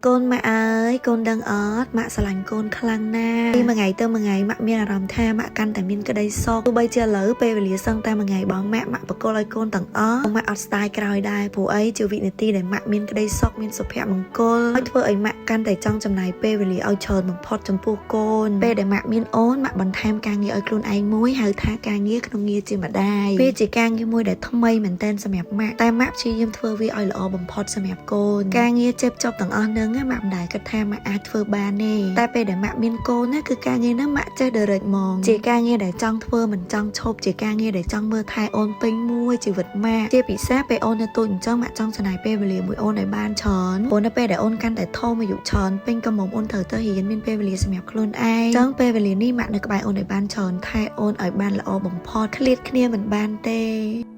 កូនម៉ាក់អើយកូនដឹងអត់ម៉ាក់ស្រឡាញ់កូនខ្លាំងណាស់ពីមួយថ្ងៃទៅមួយថ្ងៃម៉ាក់មានអារម្មណ៍ថាម៉ាក់កាន់តែមានក្តីសុខទោះបីជាឥឡូវពេលវេលាសឹងតែមួយថ្ងៃរបស់ម៉ាក់ម៉ាក់បកគលឲ្យកូនទាំងអស់ម៉ាក់អត់ស្ដាយក្រោយដែរព្រោះអីជាវិនាទីដែលម៉ាក់មានក្តីសុខមានសុភមង្គលហើយធ្វើឲ្យម៉ាក់កាន់តែចង់ចំណាយពេលវេលាឲ្យច្រើនបំផុតចំពោះកូនពេលដែលម៉ាក់មានអូនម៉ាក់បន្ថែមការងារឲ្យខ្លួនឯងមួយហៅថាការងារក្នុងងារជាម្ដាយវាជាការងារមួយដែលថ្មីមែនទែនសម្រាប់ម៉ាក់តែម៉ាក់ព្យាយាមធ្វើវាឲ្យល្អបំផុតសម្រាប់កូនការងារជិបចប់ទាំងអស់ហ្នឹងណាម៉ាក់មិនដែលគិតថាម៉ាក់អាចធ្វើបានទេតែពេលដែលម៉ាក់មានកូនណាគឺការងារហ្នឹងម៉ាក់ចេះ direct ហ្មងជាការងារដែលចង់ធ្វើមិនចង់ឈប់ជាការងារដែលចង់មើលថែអូនពេញមួយជីវិតម៉ាក់ជាពិសេសពេលអូននៅតូចអញ្ចឹងម៉ាក់ចង់ចំណាយពេលវេលាមួយអូនឲ្យបានច្រើនព្រោះនៅពេលដែលអូនកាន់តែធំអាយុច្រើនពេញកំមុំអូនត្រូវទៅរៀនមានពេលវេលាសម្រាប់ខ្លួនឯងអញ្ចឹងពេលវេលានេះម៉ាក់នៅក្បែរអូនឲ្យបានច្រើនថែអូនឲ្យបានល្អបំផុតឃ្លាតគ្នាមិនបានទេ។